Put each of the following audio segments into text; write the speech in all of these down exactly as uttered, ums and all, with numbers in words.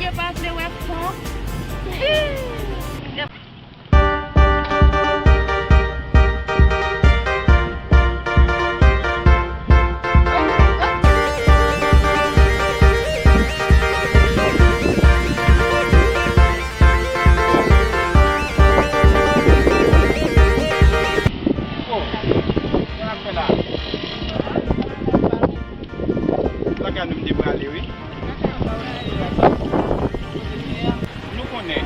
Yo pa vle wè fanm. Sa k ap fè la? Lakay nou m te prale, wi. Nou konnen,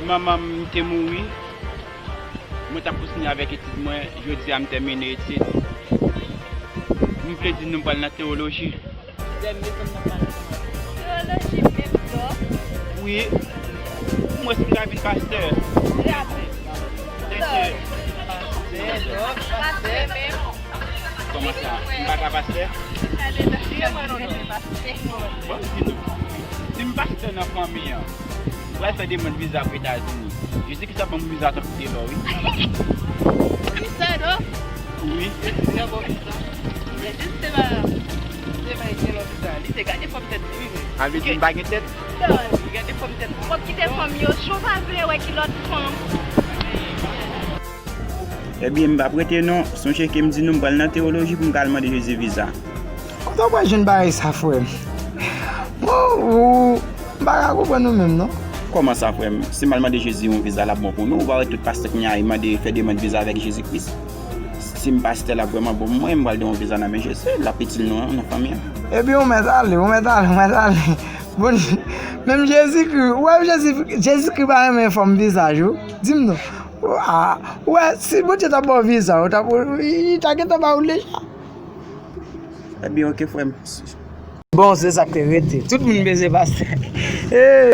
manman m te mouri, mwen t ap kontinye avèk etid mwen, jodi a m tèmine etid. M vle di nou m pral nan tewoloji. Tewoloji menm non? Wi. Mwen si m ka vin pastè. Bravo. Thank you. Pastè menm. Kòman sa? M pa ka pastè? Bon, m di nou. Si m pastè nan fanmi an, m pral fè demann viza pou Etazini. Jezi Kris ap ban m viza tankou Telò, wi. Wi, sè do. Wi. Jezi ap ban m viza. Men Jezi te ba, te bay Telò viza. Li te gade fòm tèt li, wi. A vle di m pa gen tèt? Li gade fòm tèt li. Fòk kite fanm yo, jan w pa vle wè ki lòt fanm. Ebyen, m p ap rete non. Sonje ke m di nou m pral nan tewoloji pou m ka al mande Jezi viza. Kote w pral jwenn bagay sa, frè m? Bon, ou, m pa ka konprann ou menm, non. Kòman sa, frè m? Si m al mande Jezi yon viza, l ap bon pou nou? Ou pa wè tout pastè kounye a, y mande fè demann viza avèk Jezi Kris? Si m pastè, l ap vrèman bon pou mwen, m pral gen yon viza nan men Jezi, l ap itil nou nan fanmi an. Ebyen, ou mèt ale, ou mèt ale, ou mèt ale. Bon, menm Jezikri, ou wè Jezi, Jezikri pa renmen fanm vizaj, ou? Di m non. Ah, ou wè, si Bondye ta ba w viza, ou ta, li ta gentan ba ou l deja. Ebyen, oke, frè m. Bon, se sa k te rete. Tout moun bezwen pastè. Hey!